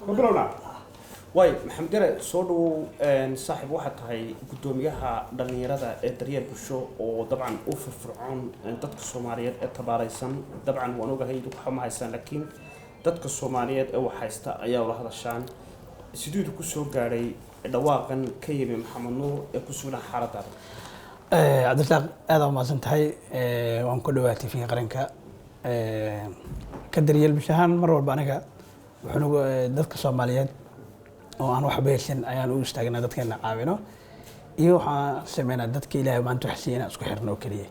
Ma bilownaa? Waay, Maxamed Yare, soo dhawow. Saaxiib, waxaad tahay guddoomiyaha dhallinyarada ee Daryeel Bulsho oo dabcan u firfircoon dadka Soomaaliyeed ee tabaaraysan. Dabcan waan ogahay idinku waxba ma haystaan, laakiin dadka Soomaaliyeed ee wax haysta ayaa ula hadashaan. Siduu idinku soo gaadhay dhawaaqan ka yimi Maxamed Nuur ee ku sugnaa xaaladda adag? Cabdirasaaq, aad aa umahadsan tahay. Waan ku dhawaa TV Qaranka. Ka Daryeel Bulsho ahaan, mar walba aniga wuxuunagu dadka Soomaaliyeed oo aan waxba haysan ayaan u istaagnaa, dadkeena caawino, iyo waxaan sameynaa dadka Ilaahay maanta wax siiya inaan isku xirno oo keliya.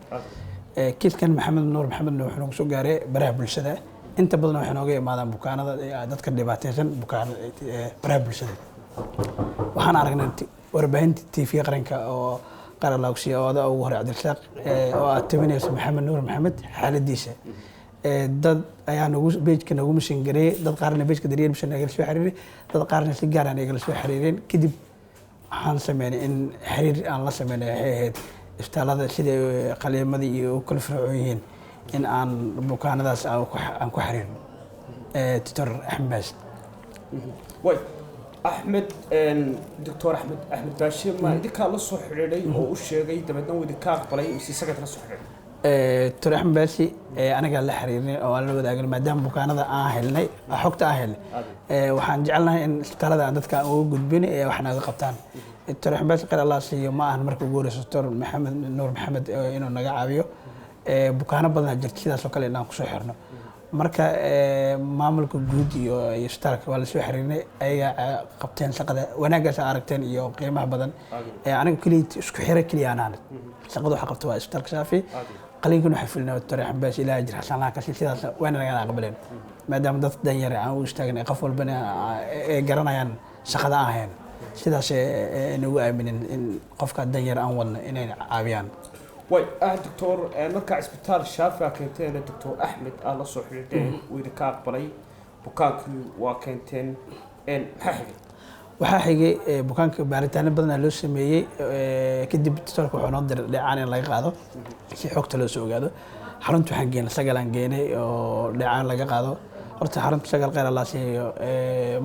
Kiiskan Maxamed Nuur, Maxamed Nuur wuxuu nagu soo gaaray baraha bulshada. Inta badan waxay nooga imaadaan bukaanada, dadka dhibaataysan, bukaanada baraha bulshada. Waxaan aragnay warbaahinta TV Qaranka oo qaran laogsiya oo adaa ugu horey, Cabdirasaaq, oo aad tabinayso Maxamed Nuur Maxamed xaaladiisa. Dad ayaa nagu page-ka nagu mention gareeyey, dad qaarna page-ka Daryeel Bulsho nagala soo xiriiray, dad qaarna si gaar ah nagala soo xiriireen. Kadib waxaan sameynay in xiriir aan la sameynay, waxay ahayd isbitaalada sida qaliimadii iyo u kala fircoon yihiin in aan bukaanadaas aan ku xiriirno Doctor Axmed Baas. Way, Axmed, Doctor Axmed, Axmed Baashe, ma idinkaa la soo xidhiidhay oo u sheegay, dabeedna uu idinka aqbalay, mise isagaa la soo xidhiidhay? Doctor Axmed Baasi anagaa la xiriirnay oo aan la wadaagnay, maadaama bukaanada aan helnay, xogta aan helnay, waxaan jecelnahay in isbitaalada aan dadka aan uga gudbin ee wax naga qabtaan. Doctor Axmed Baasi, khayr Allah siiyo, ma ahan marka ugu horeyso Doctor Maxamed Nuur Maxamed inuu naga caawiyo. Bukaano badan jirta sidaas oo kale inaan kusoo xirno. Marka maamulka guud iyo isbitaalka waa lasoo xiriirnay, ayagaa qabteen shaqada wanaaggaas aa aragteen iyo qiimaha badan. Aniga keliya isku xiro keliya anaan, shaqada waxa qabta waa isbitaalka Shaafi. Qaliinkan waxaa fulinaa Doctor Axmed Baas. Ilaahay jir xasan laha kasi. Sidaas wayna nagana aqbaleen, maadaama dad danyar aan u istaagnay, qof walbana ay garanayaan shaqada aan hayno. Sidaas nagu aaminin in qofka danyar aan wadno inay caawiyaan. Way, doctor, markaa isbitaal Shaafi aa keenteen, Doctor Axmed aa la soo xidhiidheen, uu idinka aqbalay, bukaankii waa keenteen, maxaa xigay? Waxaa xigay bukaanka baaritaano badanaa loo sameeyey. Kadib doctorka wuxuu noo diray dheecaan in laga qaado si xogta loo soo ogaado. Xarunta waxaan geynay, Sagalaan geynay oo dheecaan laga qaado. Horta xarunta Sagal kheyr Allah siiyo.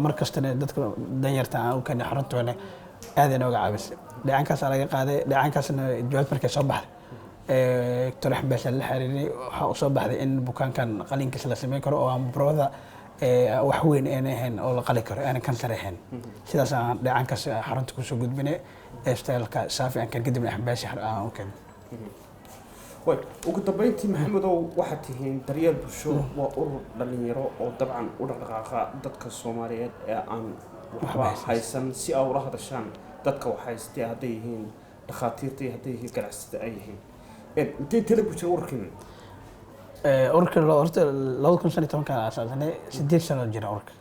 Mar kastana dadka danyarta aan u keenay xaruntoona aad ay nooga caawisay. Dheecaankaasaa laga qaaday, dheecaankaasna jawaab markay soo baxday, Doctor Axmed Baasha la xiriiray. Waxaa u soo baxday in bukaankan qaliinkiisa la sameyn karo oo aan burada wax weyn ayna ahayn oo la qali karo, aanan kansar ahayn. Sidaas aan dheecaankaas xarunta kusoo gudbinay isbitaalka Saafi aan keen, kadibna Axmed Baashi aan u keenay. Way, ugu dambeyntii, Maxamedow, waxaad tihiin Daryeel Bulsho, waa urur dhalinyaro oo dabcan u dhaqdhaqaaqa dadka Soomaaliyeed ee aan waxba haysan, si aa ula hadashaan dadka wax haystee, hadday yihiin dhakhaatiirta iyo hadday yihiin ganacsata ay yihiin. Intee tala ku jira ururkiina? Ururka horta 2015-ka aasaasanay, 8 sano jira ururka.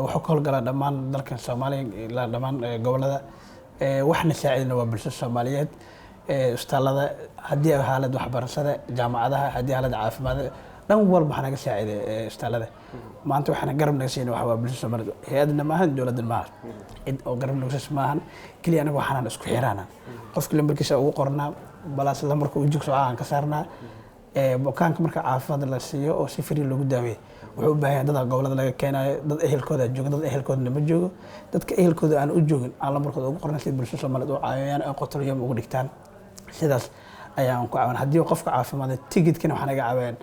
Wuxuu ka howlgalaa dhammaan dalkan Soomaaliya ilaa dhammaan gobolada. Waxna saacidina waa bulshada Soomaaliyeed, isbitaalada, haddii ay xaalad waxbarashada, jaamacadaha, haddii xaalad caafimaad, dhan walba waxaa naga saaciday isbitaalada. Maanta waxaana garab naga siina waxa waa bulshada Soomaaliyeed. Hay-adna maahan, dowladna maahan, cid oo garab naga siisa maahan. Keliya anaga waxaanan isku xiraana qofka lambarkiisa ugu qornaa balaas lambarka uu jigso aan ka saarnaa. Bukaanka marka caafimaad la siiyo oo si free loogu daaweeyo, wuxuu u baahan yahay dad gobolada laga keenayo, dad ehelkooda jooga, dad ehelkoodana ma joogo. Dadka ehelkooda aan u joogin aan lambarkooda ugu qornay si bulshada Soomaaliyeed u caawiyaan, ay qotolyom ugu dhigtaan. Sidaas ayaan ku caawin. Haddii qofka caafimaad, tigidkana waxaa naga caawiyaan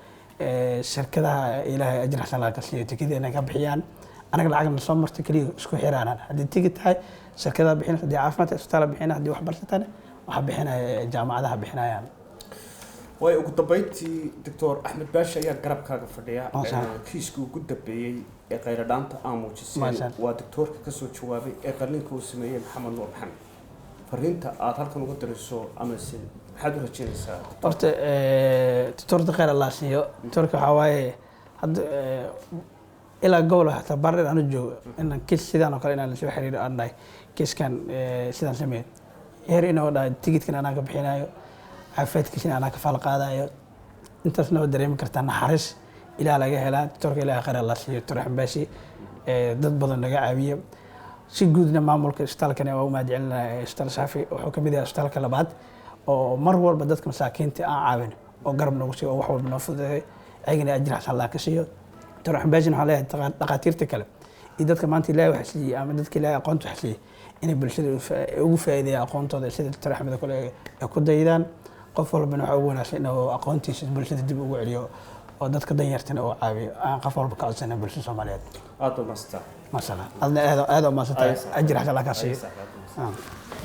shirkadaha. Ilaahay ajir xasan laga siiyo, tikid inay ka bixiyaan. Anaga lacagna soo marto, keliya isku xiraanaan. Haddii tigid tahay, shirkadaha bixin; haddii caafimaad tahay, isbitaala bixina; haddii waxbarasho tahayna, waxaa bixinaya jaamacadaha bixinayaan. Way, ugu dambeyntii, Doctor Axmed Baashi ayaa garabkaaga fadhiya. Maasha Allah. Kiiskii ugu dambeeyey ee khayradhaanta aa muujiseen Maasha Allah. waa doctoorka kasoo jawaabay ee qalliinka uu sameeyey Maxamed Nuur Maxamed. Fariinta aad halkan uga dirayso amase maxaad u rajeynaysaa? Horta doctorta khayr Allah siiyo. Doctorka waxaa waaye hadda ilaa gobol xataa baardheer aanu joogo inaan kiis sidaan oo kale inaan lasoo xiriiro, aan dhahay kiiskan sidaan sameeyo, heer inuu dhahay tigidkan anaa ka bixinayo, caafimaadkiisina anaa ka faal qaadayo. Intaasna waa dareemi kartaa, naxariis Ilaah laga helaa. Doctorka Ilaah khayr Allah siiyo, Doctor Axmed Baashi, dad badan naga caawiye. Si guudna maamulka isbitaalkani waa u mahad celinaya. Isbitaal Shaafi wuxuu ka mid yahay isbitaalka labaad oo mar walba dadka masaakiinta aan caawin oo garab noogu siiyo oo wax walba noo fududeeyo. Ayagana ajir xasan Allah ka siiyo. Doctor Axmed Baashin waxaan leeyahay dhakhaatiirta kale Iyo dadka maanta Ilaahay wax siiyey ama dadka Ilaahay aqoonta wax siiyey inay bulshada ugu faa'iideeyaan aqoontooda, sida Dr. Axmed oo kale ay ku daydaan. Qof walbana waxaa ugu wanaagsan inuu aqoontiisa bulshada dib ugu celiyo oo dadka danyartana uu caawiyo. Aan qof walba ka codsana bulshada Soomaaliyeed. Aad baad mahadsantahay. Masha Allah, adna aad aad u mahadsantahay. Ay, ajir xasan Allah kaa siiyo. Ay, saaxiib, aad baad mahadsantahay. Ah.